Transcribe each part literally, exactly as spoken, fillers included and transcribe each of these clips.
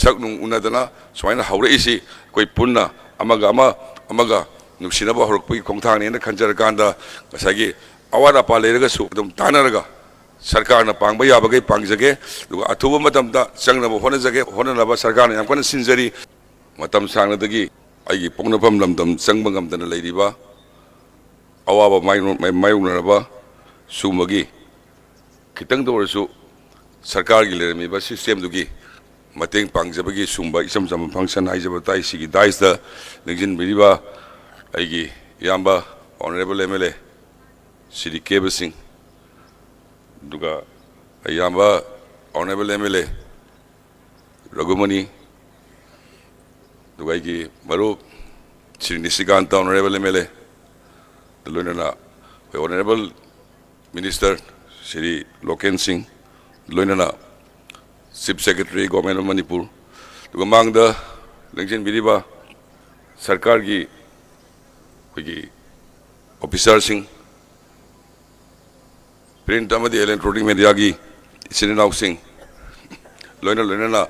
ꯏꯊꯛ ꯅꯨꯡ ꯎꯅꯗꯅ ꯁꯨꯃꯥꯏꯅ ꯍꯧꯔꯛꯏꯁꯤ ꯑꯩꯈꯣꯏ ꯄꯨꯟꯅ ꯑꯃꯒ ꯑꯃ, ꯑꯃꯒ ꯅꯨꯡꯁꯤꯅꯕ ꯍꯧꯔꯛꯄꯒꯤ ꯈꯣꯡꯊꯥꯡꯅꯦꯅ ꯈꯟꯖꯔꯀꯥꯟꯗ, ꯉꯁꯥꯏꯒꯤ ꯑꯋꯥꯠ ꯑꯄꯥ ꯂꯩꯔꯒꯁꯨ ꯑꯗꯨꯝ ꯇꯥꯟꯅꯔꯒ ꯁꯔꯀꯥꯔꯅ ꯄꯥꯡꯕ ꯌꯥꯕꯈꯩ ꯄꯥꯡꯖꯒꯦ, ꯑꯗꯨꯒ ꯑꯊꯨꯕ ꯃꯇꯝꯗ ꯆꯪꯅꯕ ꯍꯣꯠꯅꯖꯒꯦ, ꯍꯣꯠꯅꯅꯕ ꯁꯔꯀꯥꯔꯅ ꯌꯥꯝ ꯀꯟꯅ ꯁꯤꯟꯖꯔꯤ꯫ ꯃꯇꯝ ꯁꯥꯡꯅꯗꯒꯤ ꯑꯩꯒꯤ ꯄꯣꯛꯅꯐꯝ ꯂꯝꯗꯝ ꯆꯪꯕ ꯉꯝꯗꯅ ꯂꯩꯔꯤꯕ, ꯑꯋꯥꯕ ꯃꯥꯌꯣꯛ-, ꯃꯥꯌꯣꯛꯅꯔꯕ ꯁꯨꯝꯕꯒꯤ ꯈꯤꯇꯪꯗ ꯑꯣꯏꯔꯁꯨ ꯁꯔꯀꯥꯔꯒꯤ ꯂꯩꯔꯝꯃꯤꯕ systemꯗꯨꯒꯤ ꯃꯇꯦꯡ ꯄꯥꯡꯖꯕꯒꯤ ꯁꯨꯝꯕ ꯏꯆꯝ ꯆꯝꯕ function ꯍꯥꯏꯖꯕ ꯇꯥꯏ꯫ ꯁꯤꯒꯤ daisꯇ ꯂꯦꯡꯁꯤꯟꯕꯤꯔꯤꯕ ꯑꯩꯒꯤ ꯏꯌꯥꯝꯕ Honourable MLA ꯁ꯭ꯔꯤ ꯀꯦꯕ ꯁꯤꯡ, ꯑꯗꯨꯒ ꯏꯌꯥꯝꯕ Honourable MLA ꯔꯘꯨꯃꯅꯤ, ꯑꯗꯨꯒ ꯑꯩꯒꯤ ꯃꯔꯨꯞ ꯁ꯭ꯔꯤ ꯅꯤꯁꯤꯀꯥꯟꯇ, Honourable MLA, ꯂꯣꯏꯅꯅ ꯑꯩꯈꯣꯏ Honourable Minister ꯁ꯭ꯔꯤ ꯂꯣꯀꯦꯟ ꯁꯤꯡ, ꯂꯣꯏꯅꯅ Chief Secretary, Government of Manipur, ꯑꯗꯨꯒ ꯃꯥꯡꯗ ꯂꯦꯡꯁꯤꯟꯕꯤꯔꯤꯕ ꯁꯔꯀꯥꯔꯒꯤ ꯑꯩꯈꯣꯏꯒꯤ officerꯁꯤꯡ, print ꯑꯃꯗꯤ electronic mediaꯒꯤ ꯏꯆꯤꯟ ꯏꯅꯥꯎꯁꯤꯡ, ꯂꯣꯏꯅ ꯂꯣꯏꯅꯅ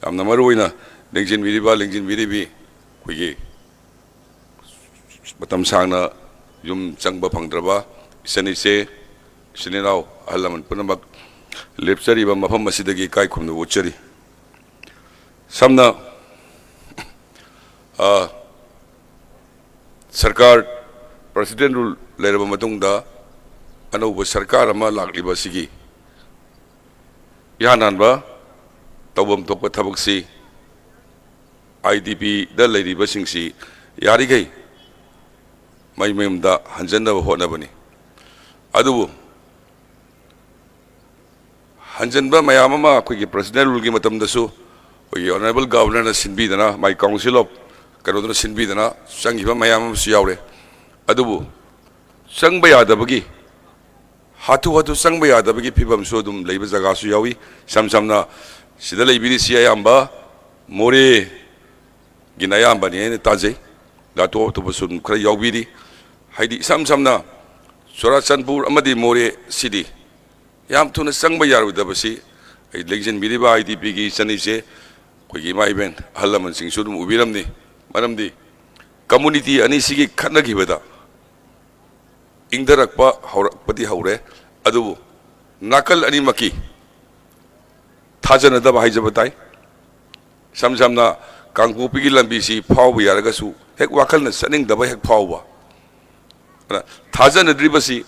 ꯌꯥꯝꯅ ꯃꯔꯨ ꯑꯣꯏꯅ ꯂꯦꯡꯁꯤꯟꯕꯤꯔꯤꯕ, ꯂꯦꯡꯁꯤꯟꯕꯤꯔꯤꯕꯤ ꯑꯩꯈꯣꯏꯒꯤ ꯃꯇꯝ ꯁꯥꯡꯅ ꯌꯨꯝ ꯆꯪꯕ ꯐꯪꯗ꯭ꯔꯕ ꯏꯆꯟ ꯏꯆꯦ, ꯏꯆꯤꯟ ꯏꯅꯥꯎ, ꯑꯍꯜ ꯂꯃꯟ ꯄꯨꯝꯅꯃꯛ ꯂꯦꯞꯆꯔꯤꯕ ꯃꯐꯝ ꯑꯁꯤꯗꯒꯤ ꯏꯀꯥꯏ ꯈꯨꯝꯅꯕ ꯎꯠꯆꯔꯤ꯫ ꯁꯝꯅ, ꯑ, ꯁꯔꯀꯥꯔ, President Rule ꯂꯩꯔꯕ ꯃꯇꯨꯡꯗ ꯑꯅꯧꯕ ꯁꯔꯀꯥꯔ ꯑꯃ ꯂꯥꯛꯂꯤꯕ ꯑꯁꯤꯒꯤ ꯏꯍꯥꯟ ꯍꯥꯟꯕ ꯇꯧꯐꯝ ꯊꯣꯛꯄ ꯊꯕꯛꯁꯤ IDPꯗ ꯂꯩꯔꯤꯕꯁꯤꯡꯁꯤ ꯌꯥꯔꯤꯈꯩ ꯃꯌꯨꯝ ꯃꯌꯨꯝꯗ ꯍꯟꯖꯟꯅꯕ ꯍꯣꯠꯅꯕꯅꯤ꯫ ꯑꯗꯨꯕꯨ ꯍꯟꯖꯟꯕ ꯃꯌꯥꯝ ꯑꯃ ꯑꯩꯈꯣꯏꯒꯤ President Ruleꯒꯤ ꯃꯇꯝꯗꯁꯨ ꯑꯩꯈꯣꯏꯒꯤ Honourable Governorꯅ ꯁꯤꯟꯕꯤꯗꯅ, my Council of ꯀꯩꯅꯣꯗꯨꯅ ꯁꯤꯟꯕꯤꯗꯅ ꯆꯪꯈꯤꯕ ꯃꯌꯥꯝ ꯑꯃꯁꯨ ꯌꯥꯎꯔꯦ꯫ ꯑꯗꯨꯕꯨ ꯆꯪꯕ ꯌꯥꯗꯕꯒꯤ, ꯍꯥꯊꯨ ꯍꯥꯊꯨ ꯆꯪꯕ ꯌꯥꯗꯕꯒꯤ ꯐꯤꯕꯝꯁꯨ ꯑꯗꯨꯝ ꯂꯩꯕ ꯖꯒꯥꯁꯨ ꯌꯥꯎꯏ꯫ ꯏꯁꯝ ꯁꯝꯅ ꯁꯤꯗ ꯂꯩꯕꯤꯔꯤꯁꯤ ꯑꯌꯥꯝꯕ ꯃꯣꯔꯦꯒꯤꯅ ꯑꯌꯥꯝꯕꯅꯤ ꯍꯥꯏꯅ ꯇꯥꯖꯩ꯫ ꯑꯇꯣꯞ ꯑꯇꯣꯞꯄꯁꯨ ꯑꯗꯨꯝ ꯈꯔ ꯌꯥꯎꯕꯤꯔꯤ꯫ ꯍꯥꯏꯗꯤ ꯏꯁꯝ ꯁꯝꯅ ꯆꯨꯔꯥꯆꯥꯟꯄꯨꯔ ꯑꯃꯗꯤ ꯃꯣꯔꯦ ꯁꯤꯗꯤ ꯌꯥꯝ ꯊꯨꯅ ꯆꯪꯕ ꯌꯥꯔꯣꯏꯗꯕꯁꯤ ꯑꯩ ꯂꯦꯡꯁꯤꯟꯕꯤꯔꯤꯕ IDPꯒꯤ ꯏꯆꯟ ꯏꯆꯦ ꯑꯩꯈꯣꯏꯒꯤ ꯏꯃꯥ ꯏꯕꯦꯟ ꯑꯍꯜ ꯂꯃꯟꯁꯤꯡꯁꯨ ꯑꯗꯨꯝ ꯎꯕꯤꯔꯝꯅꯤ꯫ ꯃꯔꯝꯗꯤ community ꯑꯅꯤꯁꯤꯒꯤ ꯈꯠꯅꯈꯤꯕꯗ ꯏꯪꯊꯔꯛꯄ ꯍꯧꯔꯛꯄꯗꯤ ꯍꯧꯔꯦ, ꯑꯗꯨꯕꯨ ꯅꯥꯀꯜ ꯑꯅꯤꯃꯛꯀꯤ ꯊꯥꯖꯅꯗꯕ ꯍꯥꯏꯖꯕ ꯇꯥꯏ꯫ ꯏꯁꯝ ꯁꯝꯅ ꯀꯥꯡꯄꯣꯛꯄꯤꯒꯤ ꯂꯝꯕꯤꯁꯤ ꯐꯥꯎꯕ ꯌꯥꯔꯒꯁꯨ ꯍꯦꯛ ꯋꯥꯈꯜꯅ ꯆꯠꯅꯤꯡꯗꯕ ꯍꯦꯛ ꯐꯥꯎꯕ꯫ ꯑꯗꯨꯅ ꯊꯥꯖꯅꯗ꯭ꯔꯤꯕꯁꯤ,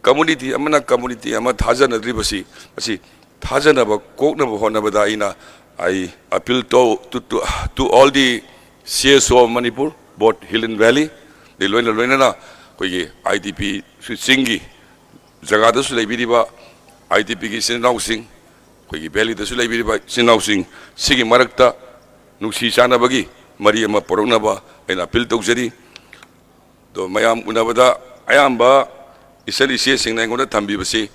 community ꯑꯃꯅ community ꯑꯃ ꯊꯥꯖꯅꯗ꯭ꯔꯤꯕꯁꯤ, ꯃꯁꯤ ꯊꯥꯖꯅꯕ ꯀꯣꯛꯅꯕ ꯍꯣꯠꯅꯕꯗ ꯑꯩꯅ, I appeal to, to, to, to all the C S O of Manipur, both Hill and Valley, ꯑꯗꯩ ꯂꯣꯏꯅ ꯂꯣꯏꯅꯅ ꯑꯩꯈꯣꯏꯒꯤ I D P ꯁꯨ ꯆꯤꯡꯒꯤ ꯖꯒꯥꯗꯁꯨ ꯂꯩꯕꯤꯔꯤꯕ I D P ꯒꯤ ꯏꯆꯤꯟ ꯏꯅꯥꯎꯁꯤꯡ, ꯑꯩꯈꯣꯏꯒꯤ valley ꯗꯁꯨ ꯂꯩꯕꯤꯔꯤꯕ ꯏꯆꯤꯟ ꯏꯅꯥꯎꯁꯤꯡ, ꯁꯤꯒꯤ ꯃꯔꯛꯇ ꯅꯨꯡꯁꯤ ꯆꯥꯟꯅꯕꯒꯤ ꯃꯔꯤ ꯑꯃ ꯄꯨꯔꯛꯅꯕ ꯑꯩꯅ appeal ꯇꯧꯖꯔꯤ꯫ ꯑꯗꯣ ꯃꯌꯥꯝ ꯎꯅꯕꯗ ꯑꯌꯥꯝꯕ ꯏꯆꯜ ꯏꯆꯦꯁꯤꯡꯅ ꯑꯩꯉꯣꯟꯗ ꯊꯝꯕꯤꯕꯁꯤ,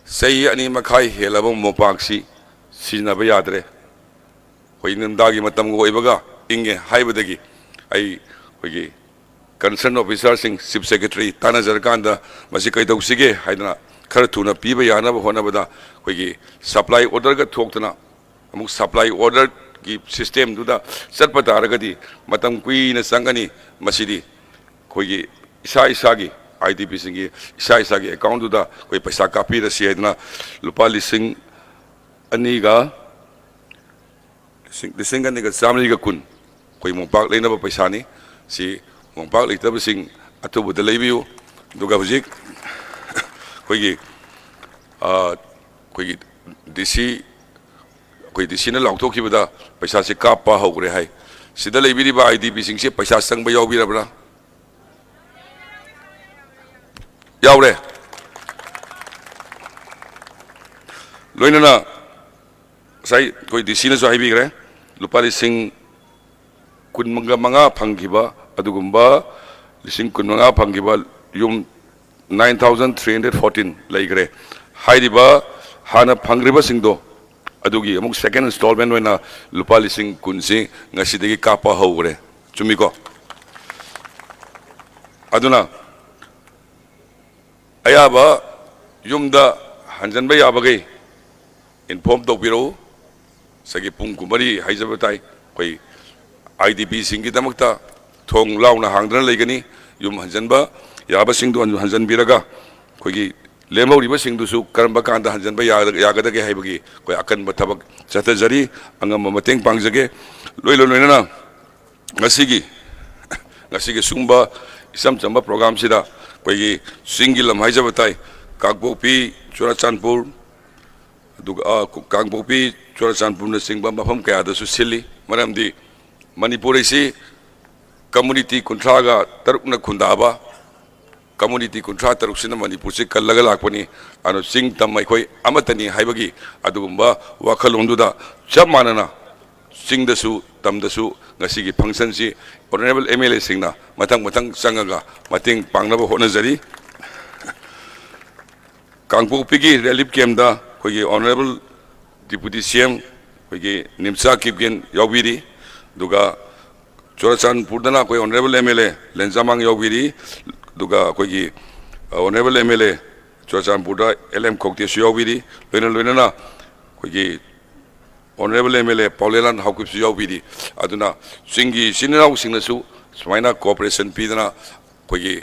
ꯆꯍꯤ ꯑꯅꯤ ꯃꯈꯥꯏ ꯍꯦꯜꯂꯕ ꯃꯣꯝꯄꯥꯛꯁꯤ ꯁꯤꯖꯤꯟꯅꯕ ꯌꯥꯗ꯭ꯔꯦ꯫ ꯑꯩꯈꯣꯏ ꯏꯪꯊꯝꯊꯥꯒꯤ ꯃꯇꯝꯒ ꯑꯣꯏꯕꯒ ꯏꯪꯉꯦ ꯍꯥꯏꯕꯗꯒꯤ ꯑꯩ ꯑꯩꯈꯣꯏꯒꯤ concern officer ꯁꯤꯡ, chief secretary ꯇꯥꯟꯅꯖꯔꯀꯥꯟꯗ ꯃꯁꯤ ꯀꯩꯗꯧꯁꯤꯒꯦ ꯍꯥꯏꯗꯅ ꯈꯔ ꯊꯨꯅ ꯄꯤꯕ ꯌꯥꯅꯕ ꯍꯣꯠꯅꯕꯗ ꯑꯩꯈꯣꯏꯒꯤ supply order ꯒ ꯊꯣꯛꯇꯅ ꯑꯃꯨꯛ supply order ꯒꯤ system ꯗꯨꯗ ꯆꯠꯄ ꯇꯥꯔꯒꯗꯤ ꯃꯇꯝ ꯀꯨꯏꯅ ꯆꯪꯒꯅꯤ꯫ ꯃꯁꯤꯗꯤ ꯑꯩꯈꯣꯏꯒꯤ ꯏꯁꯥ ꯏꯁꯥꯒꯤ, I D P ꯁꯤꯡꯒꯤ ꯏꯁꯥ ꯏꯁꯥꯒꯤ account ꯗꯨꯗ ꯑꯩꯈꯣꯏ ꯄꯩꯁꯥ ꯀꯥꯞꯄꯤꯔꯁꯤ ꯍꯥꯏꯗꯅ ꯂꯨꯄꯥ ꯂꯤꯁꯤꯡ ꯑꯅꯤꯒ, ꯂꯤꯁꯤꯡ, ꯂꯤꯁꯤꯡ ꯑꯅꯤꯒ ꯆꯥꯃꯔꯤꯒ ꯀꯨꯟ ꯑꯩꯈꯣꯏ ꯃꯣꯝꯄꯥꯛ ꯂꯩꯅꯕ ꯄꯩꯁꯥꯅꯤ꯫ ꯁꯤ ꯃꯣꯝꯄꯥꯛ ꯂꯩꯇꯕꯁꯤꯡ ꯑꯊꯨꯕꯗ ꯂꯩꯕꯤꯌꯨ꯫ ꯑꯗꯨꯒ ꯍꯧꯖꯤꯛ ꯑꯩꯈꯣꯏꯒꯤ, ꯑ, ꯑꯩꯈꯣꯏꯒꯤ D C, ꯑꯩꯈꯣꯏ D C ꯅ ꯂꯥꯎꯊꯣꯛꯈꯤꯕꯗ ꯄꯩꯁꯥꯁꯦ ꯀꯥꯞꯄ ꯍꯧꯈ꯭ꯔꯦ ꯍꯥꯏ꯫ ꯁꯤꯗ ꯂꯩꯕꯤꯔꯤꯕ I D P ꯁꯤꯡꯁꯦ ꯄꯩꯁꯥ ꯆꯪꯕ ꯌꯥꯎꯕꯤꯔꯕ꯭ꯔꯥ? ꯌꯥꯎꯔꯦ꯫ ꯂꯣꯏꯅꯅ ꯉꯁꯥꯏ ꯑꯩꯈꯣꯏ D C ꯅꯁꯨ ꯍꯥꯏꯕꯤꯈ꯭ꯔꯦ, ꯂꯨꯄꯥ ꯂꯤꯁꯤꯡ ꯀꯨꯟꯒ ꯃꯉꯥ ꯐꯪꯈꯤꯕ, ꯑꯗꯨꯒꯨꯝꯕ ꯂꯤꯁꯤꯡ ꯀꯨꯟꯃꯉꯥ ꯐꯪꯈꯤꯕ ꯌꯨꯝ nine thousand three hundred fourteen ꯂꯩꯈ꯭ꯔꯦ꯫ ꯍꯥꯏꯔꯤꯕ ꯍꯥꯟꯅ ꯐꯪꯈ꯭ꯔꯤꯕꯁꯤꯡꯗꯣ, ꯑꯗꯨꯒꯤ ꯑꯃꯨꯛ second installment ꯑꯣꯏꯅ ꯂꯨꯄꯥ ꯂꯤꯁꯤꯡ ꯀꯨꯟꯁꯤ ꯉꯁꯤꯗꯒꯤ ꯀꯥꯞꯄ ꯍꯧꯈ꯭ꯔꯦ꯫ ꯆꯨꯝꯃꯤꯀꯣ? ꯑꯗꯨꯅ ꯑꯌꯥꯕ ꯌꯨꯝꯗ ꯍꯟꯖꯟꯕ ꯌꯥꯕꯈꯩ inform ꯇꯧꯕꯤꯔꯛꯎ꯫ ꯉꯁꯥꯏꯒꯤ ꯄꯨꯡ ꯀꯨꯟꯃꯔꯤ ꯍꯥꯏꯖꯕ ꯇꯥꯏ꯫ ꯑꯩꯈꯣꯏ IDPꯁꯤꯡꯒꯤꯗꯃꯛꯇ ꯊꯣꯡ ꯂꯥꯎꯅ ꯍꯥꯡꯗꯨꯅ ꯂꯩꯒꯅꯤ꯫ ꯌꯨꯝ ꯍꯟꯖꯟꯕ ꯌꯥꯕꯁꯤꯡꯗꯨ ꯍꯟꯖꯟꯕꯤꯔꯒ ꯑꯩꯈꯣꯏꯒꯤ ꯂꯦꯝꯍꯧꯔꯤꯕꯁꯤꯡꯗꯨꯁꯨ ꯀꯔꯝꯕ ꯀꯥꯟꯗ ꯍꯟꯖꯟꯕ ꯌꯥ-, ꯌꯥꯒꯗꯒꯦ ꯍꯥꯏꯕꯒꯤ ꯑꯩꯈꯣꯏ ꯑꯀꯟꯕ ꯊꯕꯛ ꯆꯠꯊꯖꯔꯤ꯫ ꯑꯉꯝꯕ ꯃꯇꯦꯡ ꯄꯥꯡꯖꯒꯦ꯫ ꯂꯣꯏꯅ ꯂꯣꯏꯅꯅ ꯉꯁꯤꯒꯤ, ꯉꯁꯤꯒꯤ ꯁꯨꯝꯕ ꯏꯆꯝ ꯆꯝꯕ programꯁꯤꯗ ꯑꯩꯈꯣꯏꯒꯤ ꯆꯤꯡꯒꯤ ꯂꯝ ꯍꯥꯏꯖꯕ ꯇꯥꯏ, ꯀꯥꯡꯄꯣꯛꯄꯤ, ꯆꯨꯔꯆꯥꯟꯄꯨꯔ, ꯑꯗꯨꯒ, ꯑ, ꯀꯥꯡꯄꯣꯛꯄꯤ, ꯆꯨꯔꯆꯥꯟꯄꯨꯔꯅꯆꯤꯡꯕ ꯃꯐꯝ ꯀꯌꯥꯗꯁꯨ ꯁꯤꯜꯂꯤ꯫ ꯃꯔꯝꯗꯤ ꯃꯅꯤꯄꯨꯔ ꯑꯁꯤ community ꯀꯨꯟꯊ꯭ꯔꯥꯒ ꯇꯔꯨꯛꯅ ꯈꯨꯟꯗꯥꯕ, community ꯀꯨꯟꯊ꯭ꯔꯥ ꯇꯔꯨꯛꯁꯤꯅ ꯃꯅꯤꯄꯨꯔꯁꯤ ꯀꯜꯂꯒ ꯂꯥꯛꯄꯅꯤ꯫ ꯑꯗꯨꯅ ꯆꯤꯡ ꯇꯝ ꯑꯩꯈꯣꯏ ꯑꯃꯠꯇꯅꯤ ꯍꯥꯏꯕꯒꯤ ꯑꯗꯨꯒꯨꯝꯕ ꯋꯥꯈꯜꯂꯣꯟꯗꯨꯗ ꯆꯞ ꯃꯥꯟꯅꯅ ꯆꯤꯡꯗꯁꯨ ꯇꯝꯗꯁꯨ ꯉꯁꯤꯒꯤ functionꯁꯤ honourable MLAꯁꯤꯡꯅ ꯃꯊꯪ ꯃꯊꯪ ꯆꯪꯉꯒ ꯃꯇꯦꯡ ꯄꯥꯡꯅꯕ ꯍꯣꯠꯅꯖꯔꯤ꯫ ꯀꯥꯡꯄꯣꯛꯄꯤꯒꯤ relief campꯇ ꯑꯩꯈꯣꯏꯒꯤ honourable Deputy CM ꯑꯩꯈꯣꯏꯒꯤ ꯅꯤꯝꯆꯥ ꯀꯤꯞꯒꯦꯟ ꯌꯥꯎꯕꯤꯔꯤ꯫ ꯑꯗꯨꯒ ꯆꯨꯔꯆꯥꯟꯄꯨꯔꯗꯅ ꯑꯩꯈꯣꯏ honourable MLA ꯂꯦꯟꯖꯥꯃꯥꯡ ꯌꯥꯎꯕꯤꯔꯤ꯫ ꯑꯗꯨꯒ ꯑꯩꯈꯣꯏꯒꯤ honourable MLA ꯆꯨꯔꯆꯥꯟꯄꯨꯔꯗ LM ꯈꯧꯇꯦꯁꯨ ꯌꯥꯎꯕꯤꯔꯤ꯫ ꯂꯣꯏꯅ ꯂꯣꯏꯅꯅ ꯑꯩꯈꯣꯏꯒꯤ honourable MLA ꯄꯥꯎꯂꯦꯂꯥꯟ ꯍꯥꯎꯀꯤꯞꯁꯨ ꯌꯥꯎꯕꯤꯔꯤ꯫ ꯑꯗꯨꯅ ꯆꯤꯡꯒꯤ ꯏꯆꯤꯟ ꯏꯅꯥꯎꯁꯤꯡꯅꯁꯨ ꯁꯨꯃꯥꯏꯅ cooperation ꯄꯤꯗꯅ ꯑꯩꯈꯣꯏꯒꯤ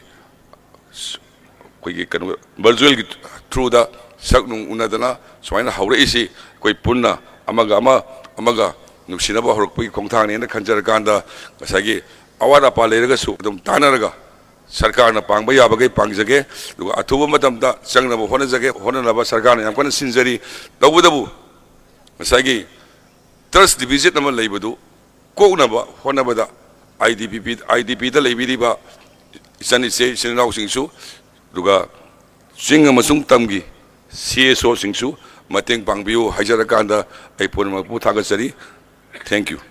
ꯑꯩꯈꯣꯏꯒꯤ ꯀꯩꯅꯣ, virtualꯒꯤ throughꯗ ꯁꯛ ꯅꯨꯡ ꯎꯅꯗꯅ ꯁꯨꯃꯥꯏꯅ ꯍꯧꯔꯛꯏꯁꯤ, ꯑꯩꯈꯣꯏ ꯄꯨꯟꯅ ꯑꯃꯒ ꯑꯃ, ꯑꯃꯒ ꯅꯨꯡꯁꯤꯅꯕ ꯍꯧꯔꯛꯄꯒꯤ ꯈꯣꯡꯊꯥꯡꯅꯦꯅ ꯈꯟꯖꯔꯀꯥꯟꯗ, ꯉꯁꯥꯏꯒꯤ ꯑꯋꯥꯠ ꯑꯄꯥ ꯂꯩꯔꯒꯁꯨ ꯑꯗꯨꯝ ꯇꯥꯟꯅꯔꯒ ꯁꯔꯀꯥꯔꯅ ꯄꯥꯡꯕ ꯌꯥꯕꯈꯩ ꯄꯥꯡꯖꯒꯦ꯫ ꯑꯗꯨꯒ ꯑꯊꯨꯕ ꯃꯇꯝꯗ ꯆꯪꯅꯕ ꯍꯣꯠꯅꯖꯒꯦ꯫ ꯍꯣꯠꯅꯅꯕ ꯁꯔꯀꯥꯔꯅ ꯌꯥꯝ ꯀꯟꯅ ꯁꯤꯟꯖꯔꯤ꯫ ꯇꯧꯕꯇꯕꯨ ꯉꯁꯥꯏꯒꯤ trust deficit ꯑꯃ ꯂꯩꯕꯗꯨ ꯀꯣꯛꯅꯕ ꯍꯣꯠꯅꯕꯗ IDP, IDPꯗ ꯂꯩꯕꯤꯔꯤꯕ ꯏꯆꯟ ꯏꯆꯦ ꯏꯆꯤꯟ ꯏꯅꯥꯎꯁꯤꯡꯁꯨ, ꯑꯗꯨꯒ ꯆꯤꯡ ꯑꯃꯁꯨꯡ ꯇꯝꯒꯤ CSOꯁꯤꯡꯁꯨ ꯃꯇꯦꯡ ꯄꯥꯡꯕꯤꯌꯨ ꯍꯥꯏꯖꯔꯀꯥꯟꯗ ꯑꯩ ꯄꯨꯝꯅꯃꯛꯄꯨ ꯊꯥꯒꯠꯆꯔꯤ꯫ Thank you꯫